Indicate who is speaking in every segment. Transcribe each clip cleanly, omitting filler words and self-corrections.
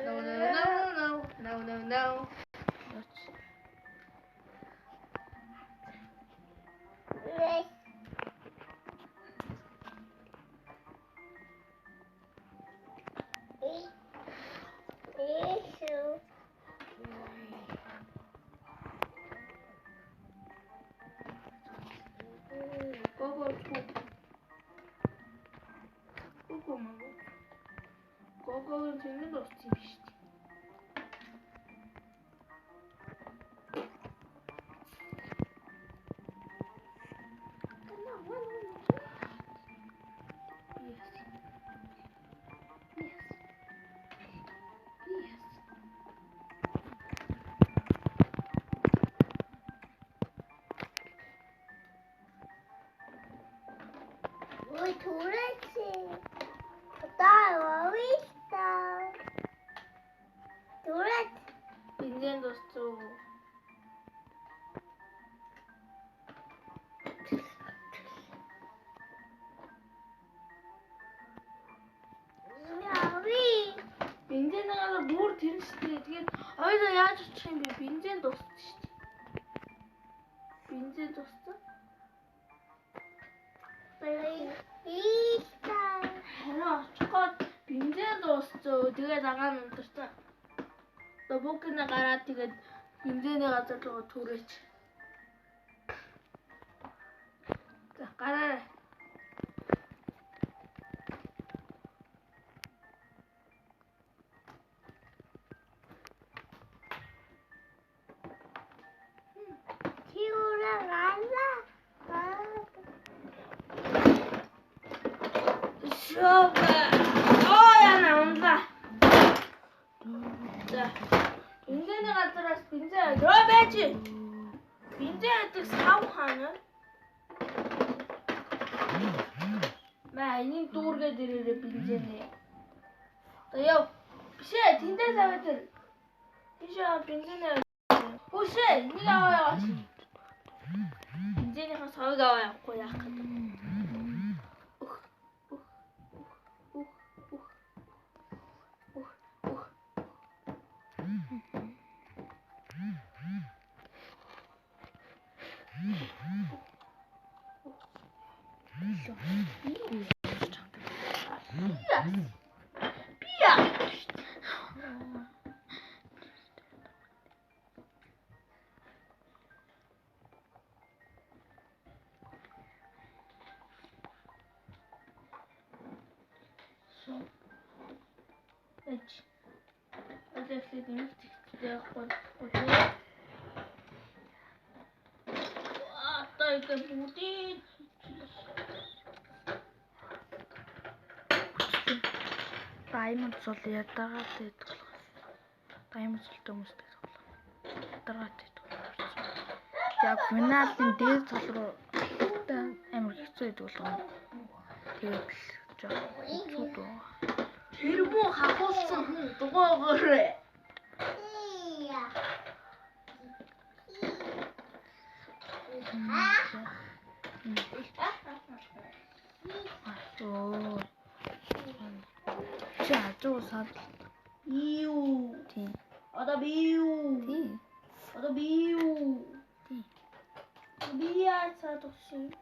Speaker 1: No, no, no, no, no, no, no. Гого гого маа. Гогогийн цэнгэн дууссан юм шүү дээ.
Speaker 2: Ой, түрээч. Одоо явъя. Түрээч.
Speaker 1: Бензин дууссан.
Speaker 2: Явъя.
Speaker 1: Бензинээ бүр тэр нь шүү дээ. Тэгээд хоёулаа яаж очих юм бэ? Бензин дууссан шүү дээ. Бензин дууссан.
Speaker 2: Ийста.
Speaker 1: Харин очих гээд бензин дууссан. Тэгээд агаан унтарсан. Одоо букина гараад тэгээд бензиний газар руу түрээч. За гараарай.
Speaker 2: Чи ураа галаа.
Speaker 1: Шоба. Оо яна унлаа. За. Бензиний газараас бензин рөө байж. Бензин гэдэг сав хаана? Маа энийг дүүргээд ирээрээ бензинээ. За яв. Биш ээ, тэндээс аваад ир. Тийш бензинээ. Үгүй энийг аваа яваач. Бензинийхаа савыг аваа явахгүй яах гэдэг. Өх. Өх. Өх. Өх. Өх. Өх. Би яа. Эч. Одоо эхлээд нэг тэгтээ явахгүй тий. Одоо ингэ бүгдийг
Speaker 3: Diamond сул ядаргаад байдаг болох. Diamond султай хүмүүстэй тоглох. Ядаргаад байдаг болох. Яг финалын дээд цол руу амар хэцүү байдаг болгоно. Тэгээд л жоох хэцүү дөө.
Speaker 1: Тэр муу хахуулсан хүн дугуйгаарэ.
Speaker 3: Оо. Чи ажуу саад.
Speaker 1: Юу.
Speaker 3: Тийм.
Speaker 1: Одоо би юу?
Speaker 3: Тийм.
Speaker 1: Одоо би юу?
Speaker 3: Тийм.
Speaker 1: Би яаж цаадах шин?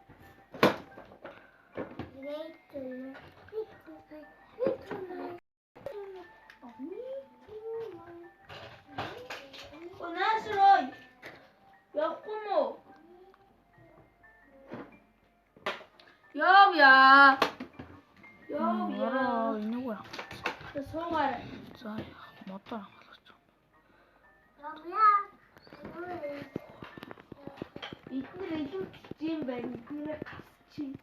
Speaker 1: Унасрой. Явахгүй мó? Явъя. Явъя.
Speaker 3: Ороо энийг яах.
Speaker 1: Суугаарай.
Speaker 3: За яах модоор хангалах.
Speaker 1: Эднэр илүү юм байна. Эднэр гасчих.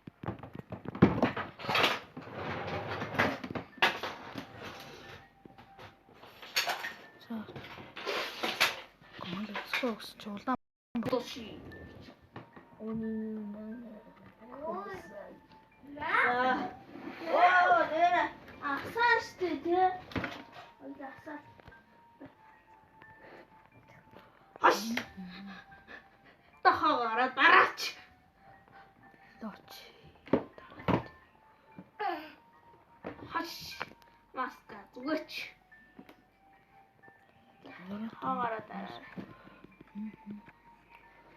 Speaker 3: За. Команд өсгөө өсч улаан
Speaker 1: Тоши. Оны. Аа. Ясаа. Хаш. Тахаараа дараач.
Speaker 3: Дооч.
Speaker 1: Хаш. Маска зүгээч. Хаагаараа дараа.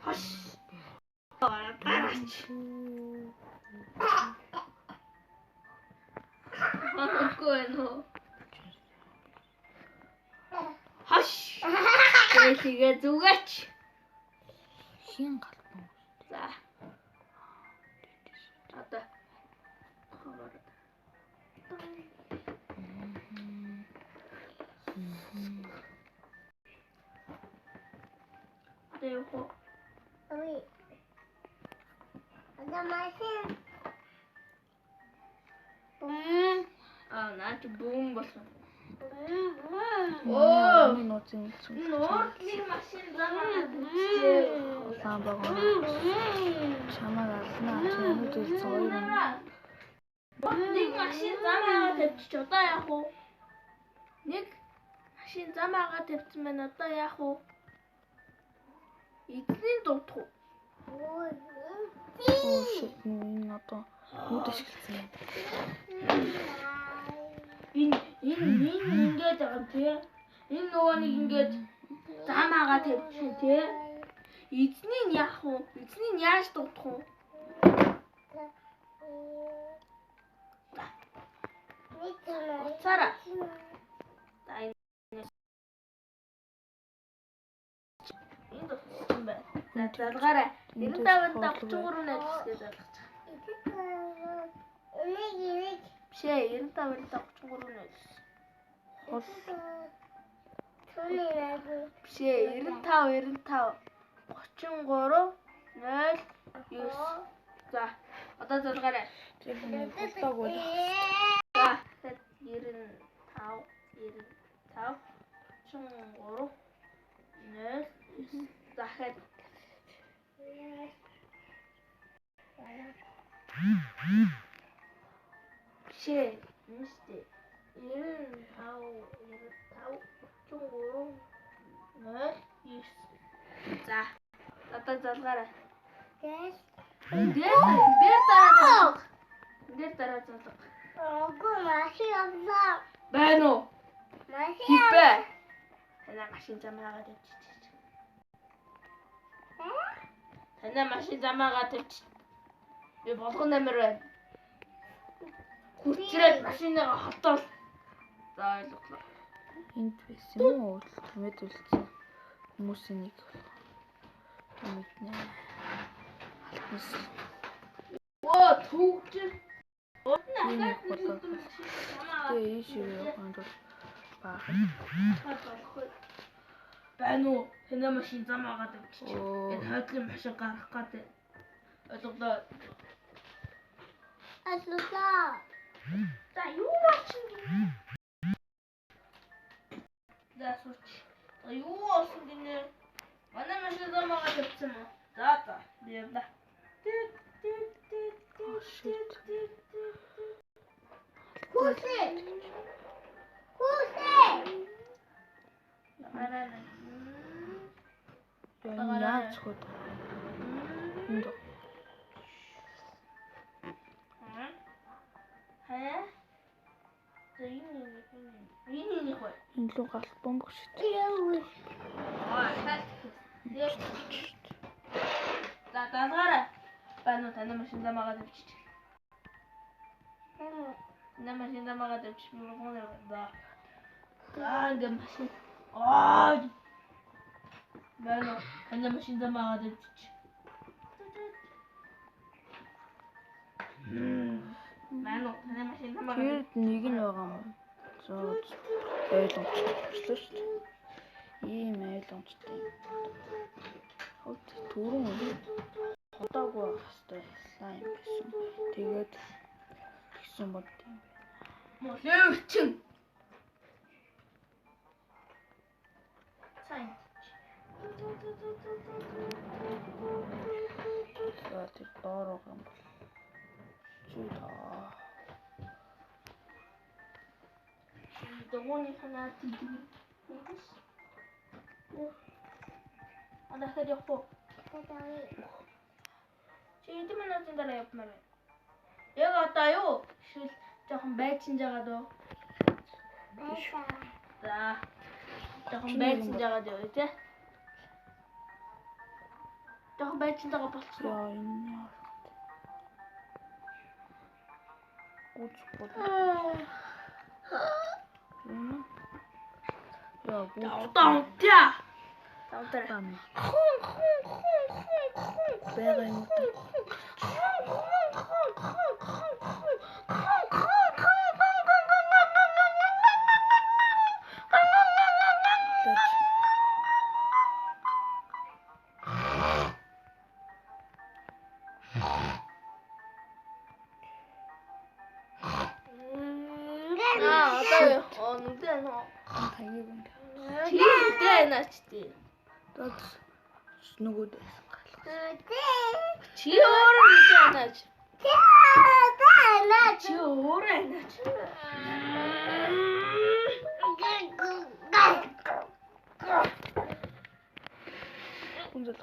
Speaker 1: Хаш. Хаагаараа дараач. Хаагүй нөө. Хаш. Тэгээ зүгээч.
Speaker 3: Хин галбан.
Speaker 1: За. Одоо хаагаараа. Одоо явах уу?
Speaker 2: Ой. Одоо машин. Бум.
Speaker 1: Аа, наа чи бүүн болсон.
Speaker 2: Бум бум.
Speaker 1: Оо.
Speaker 3: Энэ нууцын үлдсэн.
Speaker 1: Энэ урдлын машин замаа тавьчихжээ.
Speaker 3: Улаан байгаа. Чамайг алнаа. Чамд үлдсэн хоёр юм.
Speaker 1: Нэг машин замаагаа тавьчих. Одоо яах вэ? Нэг машин замаагаа тавьсан байна. Одоо яах вэ? Эзний дуудах уу?
Speaker 2: Ой.
Speaker 3: Оо shit энэ одоо нүд ашигласан юм.
Speaker 1: Энэ энэ энэ ингээд байгаа юм тий. Энэ нөгөө нэг ингээд замаагаа тавьчих тий. Эзний нь яах вэ? Эзний нь яаж дуудах вэ? Уцаараа. За энэ энэ дутсан байна. За залгаарай. 95 33 0 гэж залгах.
Speaker 2: Нэг нэг.
Speaker 1: Биш ээ 95 33 0.
Speaker 3: Хол
Speaker 2: Түүний нэг.
Speaker 1: Биш ээ 95 95 33 0 9. За одоо залгаарай.
Speaker 3: тэр нэг холдоог бол
Speaker 1: За 95 95 33 0 9. За дахиад биш ээ энэ шүү дээ. 95 95 33 0 9. За одоо залгаарай.
Speaker 2: Тэс.
Speaker 1: Дээр дараа залга. Дээр дараа залга.
Speaker 2: Ого машин авлаа.
Speaker 1: Байна уу?
Speaker 2: Машин.
Speaker 1: Хипэ. Танаа машин замаагаа тавьчих. Танаа машин замаагаа тавьчих. Би болгон амир байна. Хүрчрээд машиныгаа хотоол. За ойлголоо.
Speaker 3: энд байсан юм уу? Түмэд үлдсэн. Хүмүүсийн нэг болох. Түмэд нэ. Алтнас.
Speaker 1: Оо төгжир. Удна
Speaker 3: Энэ
Speaker 1: ахаад
Speaker 3: болоо.
Speaker 1: замаагаа
Speaker 3: Тэгээ ийш явах бол баахан.
Speaker 1: Байна уу? Танаа машин замаагаа тавьчих.
Speaker 3: Оо.
Speaker 1: Энэ хойдлын машин гарах гэдэг. Ойлголоо.
Speaker 2: Асуулаа.
Speaker 1: За юу болчихсон гинэ? За сууч. За юу болсон гинэ? Манай машин замаагаа тавьсан уу? За за. Би явлаа.
Speaker 3: Oh, shit.
Speaker 2: Хүүсээ. Хүүсээ.
Speaker 1: Араа.
Speaker 3: Энэ яаж хөөд? Энд
Speaker 1: Хаа? За энэ энэ энэ хөө.
Speaker 3: энэ лүү галт бомб шít.
Speaker 2: Яа.
Speaker 1: Аа хаа. За даалгаарай. Байна уу танай машин замаагаа тавьчих. Танай машин замаагаа тавьчих. Би болгон за. За ингээ машин. Аа. Байна уу танай машин замаагаа тавьчих. Байна уу танай машин замаагаа
Speaker 3: Тэр нэг нь байгаа юм. За ойлгомжтой болчихлоо шүү дээ. Ийм ойлгомжтой юм. Хот түрүүн холдоогүй байх хэвээр слайм байсан. Тэгээд тэгсэн бод юм байна.
Speaker 1: Молевчин. Сайн.
Speaker 3: За тэр доор байгаа юм бол чи таа.
Speaker 1: Дугууны ханаа тийдэг. Одоо дахиад явах уу? Чи хэдэн минутын дараа явмаар байна? Яг одоо юу? Эсвэл жоохон байцсан жагаад уу? За. Жоохон байцсан жагаад явъя те. Жоохон байцсан жагаад болчихсон.
Speaker 3: Яа энэ яа. Гүц гүц. Яа гүц.
Speaker 1: Одоо унтъя. Одоо.
Speaker 3: Хун хун хун хун хун байгаа юм да. Нөгөөд байсан галгаа.
Speaker 1: Чи өөрөө мэдээ анаач. Чи өөрөө анаач.
Speaker 3: Үнзэл.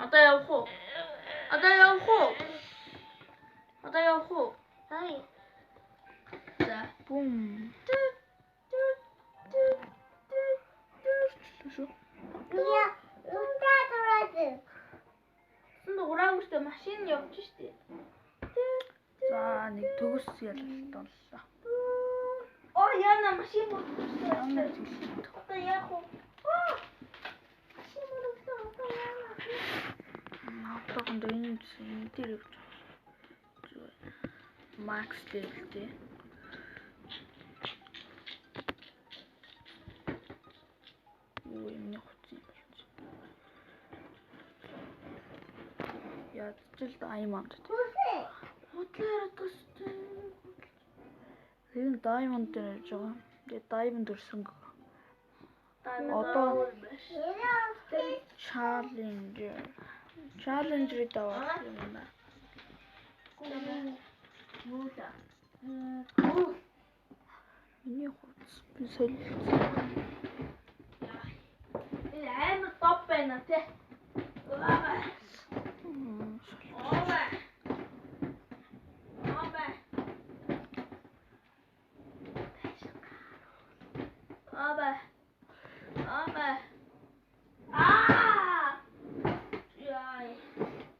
Speaker 1: Одоо явах уу? Одоо явах уу? Одоо явах уу? За.
Speaker 3: Бум. Шүү.
Speaker 1: Энд ураагүй штэ машин явж штэ.
Speaker 3: За нэг төгс ялалт боллоо.
Speaker 1: Оо яна машин бүрдсэн.
Speaker 3: Ямар зүйл.
Speaker 1: Одоо яах вэ? Машин бүрдсэн одоо яана.
Speaker 3: Одоохондоо энэ дээр явж байгаа. Max level дээ. Юу юм нэг хуц юм болж. Яаж ч л diamond.
Speaker 1: Худлаа яриад штэ.
Speaker 3: Тэр нь diamond дээр явж байгаа. Тэгээ diamond өрсөн.
Speaker 1: Одоо
Speaker 3: Challenger. Challenger-ийг даваад юм байна. Миний хувцас би солилцсон.
Speaker 1: Энэ амар топ байна те. Аба. Аба.